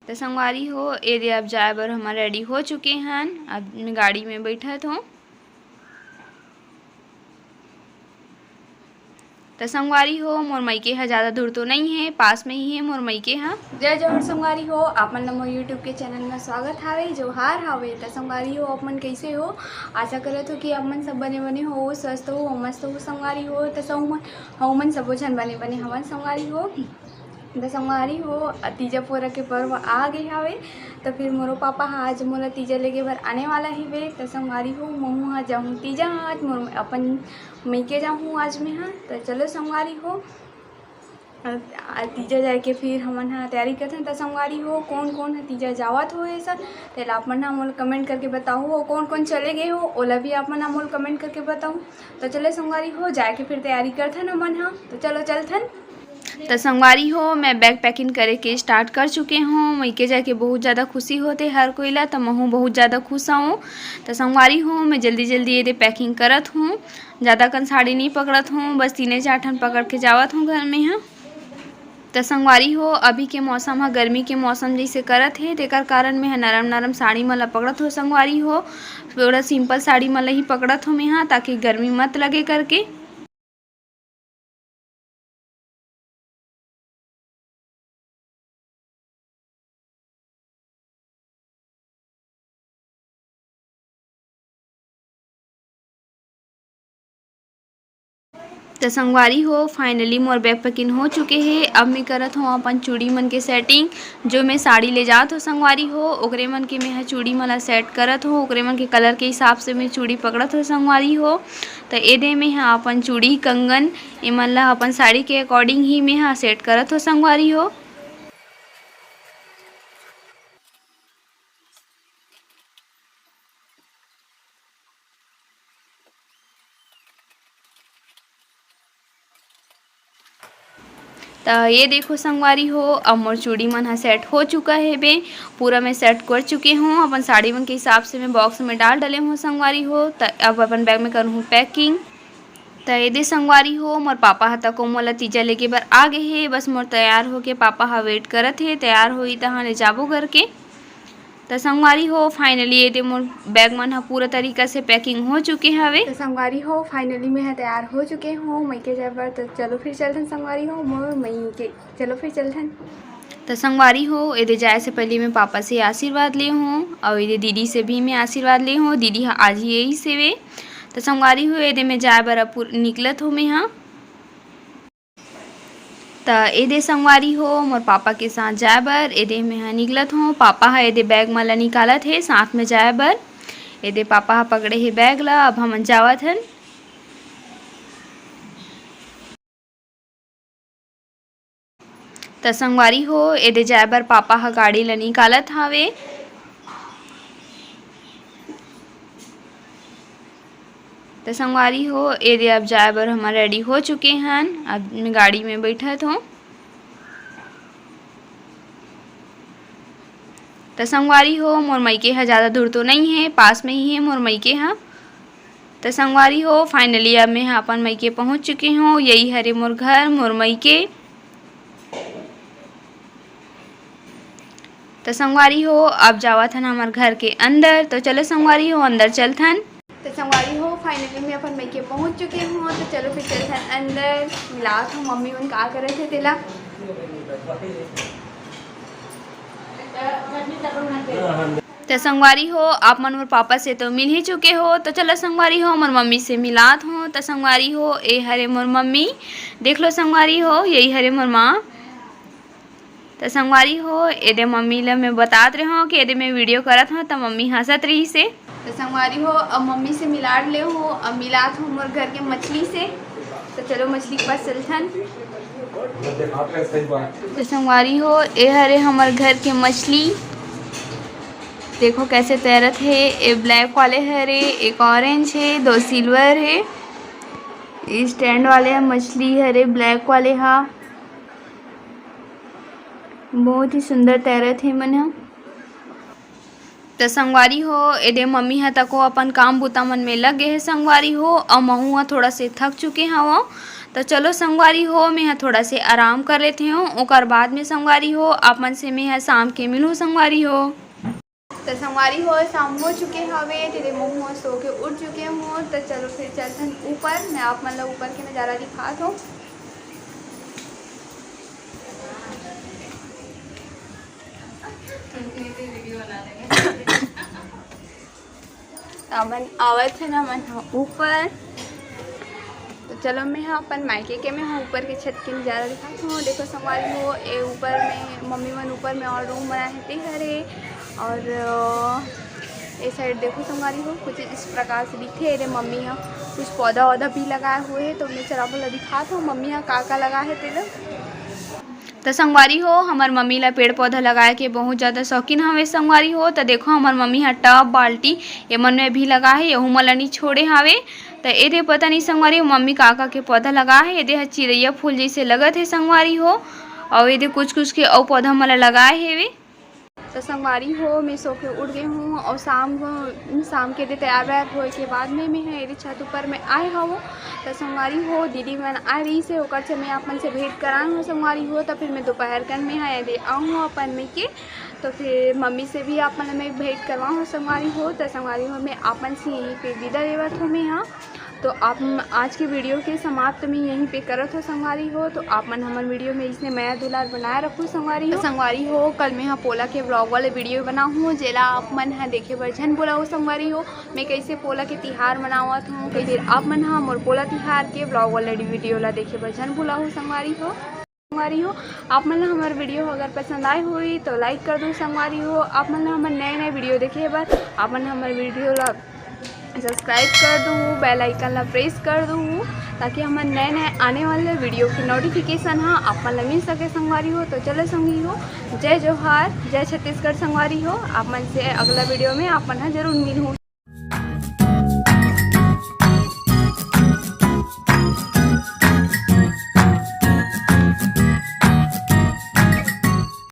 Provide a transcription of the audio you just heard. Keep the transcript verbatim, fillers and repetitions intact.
त संगवारी हो, ए दे अब जाए बर हमन रेडी हो चुके हन। अब मैं गाड़ी में बैठत हों। त संगवारी हो, मोर मइके ह ज़्यादा दूर तो नइ हे, पास में ही हे मोर मइके ह। जय जोहार संगवारी हो, आप मन ला मोर YouTube के चैनल में स्वागत हावे, जोहार हावे। त संगवारी हो, आप मन कइसे हो? आशा करत हो कि आप मन सब बने बने हो, स्वस्थ हो, मस्त हो संगवारी हो। त सहू मन, हमू मन सबो झन बने बने हवन संगवारी हो। त संगवारी हो, तीजा पोरा के पर्व आ गे हावे, त फिर मोरो पापा ह आज मोला तीजा लेगे बर आने वाला हिवे। त संगवारी हो, महू ह जाहूँ तीजा, आज मोर अपन मइके जाहूँ आज में ह। त चलो संगवारी हो, अ, तीजा जाए के फिर हमन ह तैयारी करथन। त संगवारी हो, कोन कोन ह तीजा जावत हो ऐसा, तेला आप मन ह मोला कमेंट करके बताहू, अउ कोन कोन चले गए हो, ओला भी आप मन ह मोला कमेंट करके बताहू। त चलो संगवारी हो, जाए के फिर तैयारी करथन हमन ह। त चलो चलथन। त संगवारी हो, मैं बैग पैकिंग करे के स्टार्ट कर चुके हूँ। मइके जाके बहुत ज़्यादा खुशी होथे हर कोई ला, त महू बहुत ज़्यादा खुश हूँ। त संगवारी हो, मैं जल्दी जल्दी एदे पैकिंग करत हूँ, ज़्यादा कन साड़ी नहीं पकड़त हूँ, बस तीने चार ठन पकड़ के जावत हूँ घर में ह। त संगवारी हो, अभी के मौसम ह गर्मी के मौसम जैसे करत हे, तेकर कारण मैं ह नरम नरम साड़ी मन ला पकड़त हो संगवारी हो। थोड़ा सिंपल साड़ी मन ला ही पकड़त हो मैं ह, ताकि गर्मी मत लगे करके। त संगवारी हो, finally मोर बैग पैकिंग हो चुके हे। अब मैं करत हूँ अपन चूड़ी मन के सेटिंग। जो मैं साड़ी ले जात हो संगवारी हो, ओकरे मन के मैं ह चूड़ी मन ला सेट करत हो, ओकरे मन के कलर के हिसाब से मैं चूड़ी पकड़त हो संगवारी हो। त एदे मैं ह अपन चूड़ी कंगन, एमन ला अपन साड़ी के according ही मैं ह सेट करत हो संगवारी हो। त ये देखो संगवारी हो, अब मोर चूड़ी मन ह सेट हो चुका हे बे। पूरा मैं सेट कर चुके हूँ, अपन साड़ी मन के हिसाब से मैं बॉक्स में डाल डले हूँ संगवारी हो। त अब अपन बैग में करूँ पैकिंग। त ये दे संगवारी हो, मोर पापा ह तको मोला तीजा लेके बर आ गे हे। बस मोर तैयार होके पापा ह वेट करत हे, तैयार होही तहाँ ले जाबो करके। त संगवारी हो, finally ये दे मोर बैग मन ह पूरा तरीका से पैकिंग हो चुके हवे। त संगवारी हो, finally मैं ह तैयार हो चुके हूँ मइके जाए बर। त चलो फिर चलथन संगवारी हो, मोर मइके, चलो फिर चलथन। त संगवारी हो, एदे जाए से पहले मैं पापा से आशीर्वाद ले हूँ, अउ एदे दीदी से भी मैं आशीर्वाद ले हूँ। दीदी ह आज ही यही से वे। त संगवारी हो, एदे मैं जाए बर अब पुर-, निकलत हूँ मैं ह। त एदे संगवारी हो, मोर पापा के साथ जाए बर एदे मैं ह निकलत हूँ। पापा ह एदे बैग मन ला निकालत हे साथ में जाए बर। एदे पापा ह पकड़े हे बैग ला, अब हमन जावत हन। त संगवारी हो, एदे जाए बर पापा ह गाड़ी ला निकालत हावे। त संगवारी हो, एदे अब जाए बर हमन रेडी हो चुके हन। अब मैं गाड़ी में बैठत हों। त संगवारी हो, मोर मइके ह ज़्यादा दूर तो नइ हे, पास में ही हे मोर मइके ह। त संगवारी हो, finally अब मैं ह अपन मइके पहुँच चुके हूँ। यही हरे मोर घर, मोर मइके। त संगवारी हो, अब जावत हन हमर घर के अंदर। तो चलो संगवारी हो, अंदर चलथन। त संगवारी हो, finally मैं अपन मइके पहुँच चुके हूँ। तो चलो फिर चलथन अंदर। मिलात हूँ मम्मी मन का करत हे तेला। त संगवारी हो, आप मन मोर पापा से तो मिल ही चुके हो। तो चलो संगवारी हो, मोर मम्मी से मिलात हूँ। त संगवारी हो, ए हरे मोर मम्मी, देख लो संगवारी हो, यही हरे मोर माँ। त संगवारी हो, एदे मम्मी ल मैं बतात रहे हूँ कि एदे मैं वीडियो करत हूँ, त मम्मी हंसत रही से। त संगवारी हो, अब मम्मी से मिलाड़ ले हूँ, अब मिलात हूँ मोर घर के मछली से। त चलो मछली के पास चलथन। त संगवारी हो, ए हरे हमर घर के मछली, देखो कैसे तैरत हे। ए ब्लैक वाले हरे, एक ऑरेंज हे, दो सिल्वर हे। ए स्टैंड वाले ह मछली हरे, ब्लैक वाले ह। बहुत ही सुंदर तैरत हे मन ह। त संगवारी हो, एदे मम्मी ह तको अपन काम बूता मन में लग गे हे संगवारी हो, अउ महू ह थोड़ा से थक चुके हवं। तो चलो संगवारी हो, मैं ह थोड़ा से आराम कर लेते हूँ, ओकर बाद में संगवारी हो, आप मन से मैं ह शाम के मिलूँ संगवारी हो। तो संगवारी हो, शाम हो चुके हवे, तेरे मुँह सो के उठ चुके हूँ। तो चलो फिर चलथन ऊपर, मैं आप मन ला ऊपर के नज़ारा दिखात हूँ। तो हमन आवत हे ना मन ह ऊपर। तो चलो, मैं ह अपन मायके के, मैं ह ऊपर के छत के नज़ारा दिखात हूँ। देखो संगवारी हो, ए ऊपर में मम्मी मन ऊपर में और रूम बनाए हे, ते हरे। और, अ, ए साइड देखो संगवारी हो, कुछ इस प्रकार से दिखथे। एदे मम्मी ह कुछ पौधा वौधा भी लगाए हुए हे, तो मैं चला बोला दिखात हूँ मम्मी ह का का लगाए हे तेला। त संगवारी हो, हमर मम्मी ला पेड़ पौधा लगाए के बहुत ज्यादा शौकीन हवे संगवारी हो। त देखो, हमर मम्मी ह टब, बाल्टी, एमन में भी लगा हे, यहू मन ला नी छोड़े हवे। त एदे पता नहीं संगवारी हो, मम्मी का का के पौधा लगा हे। एदे ह चिरैया फूल जैसे लगत हे संगवारी हो, अउ एदे कुछ कुछ के अउ पौधा मन ला लगाए हेवे। त संगवारी हो, मैं सो के उठ गई हूँ और शाम को, शाम के दे तैयार वैयार होए के बाद में मैं ह एदे छत ऊपर में आए हवो। त संगवारी हो, दीदी मन आए रही से, ओकर से मैं अपन से भेंट कराए हूँ संगवारी हो। त फिर मैं दोपहर कन में ह एदे आऊँ अपन में के, तो फिर मम्मी से भी अपन मैं भेंट करवा हूँ संगवारी हो। त संगवारी हो, मैं अपन से यहीं पे विदा लेवत हूँ मैं ह। तो आप, आज के वीडियो के समाप्त मैं यहीं पे करत हो संगवारी हो। तो आप मन हमर वीडियो में इसने मया दुलार बनाए रखो संगवारी हो। संगवारी हो, कल मैं ह पोला के व्लॉग वाले वीडियो बनाहूँ, जेला आप मन ह देखे बर झन भुलाहू संगवारी हो। मैं कैसे पोला के तिहार मनावत हूँ, फिर आप मन ह मोर पोला तिहार के व्लॉग वाले वीडियो ला देखे बर झन भुलाहू संगवारी हो। संगवारी हो, आप मन ला हमर वीडियो अगर पसंद आए होही तो लाइक कर दू संगवारी हो। आप मन ला हमर नए नए वीडियो देखे बर आप मन हमर वीडियो ला सब्सक्राइब कर दू, बेल आइकन ला प्रेस कर दू, ताकि हमर नए नए आने वाले वीडियो के नोटिफिकेशन ह आप मन ला मिल सके संगवारी हो। तो चलो संगी हो, जय जोहार, जय छत्तीसगढ़ संगवारी हो। आप मन से अगला वीडियो में आप मन ह जरूर मिलहूँ।